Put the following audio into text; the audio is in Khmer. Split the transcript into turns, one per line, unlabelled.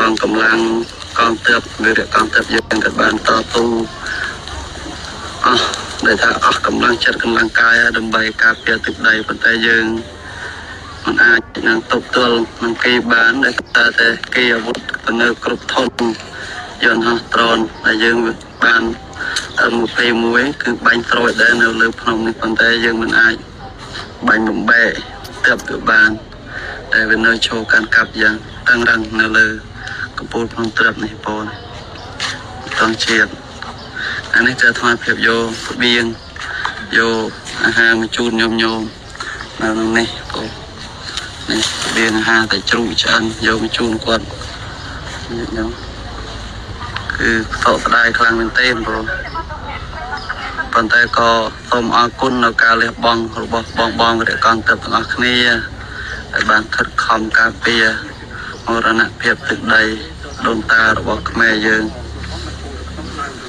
ងកម្លាំងកងទ័ពវីរៈកងទ័ពយើងក៏បានតស៊ូអស់ដែលថាអស់កម្លាំងចិត្តកម្លាំងកាយដើម្បីការពារទឹកដី ប៉ុន្តែយើងមិនអាចនឹងទប់ទល់នឹងគេបាន ដោយសារតែគេអាវុធទំនើបគ្រប់ធន យន្តហោះដ្រូនដែលយើងបាន M21 គឺបាញ់ត្រួយដែរនៅលើភ្នំនេះ ប៉ុន្តែយើងមិនអាចបាញ់បំបែកទើបវាបាន តែវានៅឈរកាន់កាប់យ៉ាងតឹងរឹងនៅលើកំពូលភ្នំត្រាប់នេះបងតង់ជាតិ។ អានេះគឺអាត្មាភាពយកស្បៀងយកអាហារមកជូនញោមញោមនៅក្នុងនេះបង នេះស្បៀងអាហារតែជ្រូកឆ្អិនយកមកជូនគាត់ញោម គឺសោកស្ដាយខ្លាំងមែនទែនបង ប៉ុន្តែក៏សូមអរគុណនៅការលះបង់របស់បងបងរកងទឹកទាំងអស់គ្នា ដែលបានខិតខំការពារមរណភាពទឹកដីដូនតារបស់ខ្មែរយើង។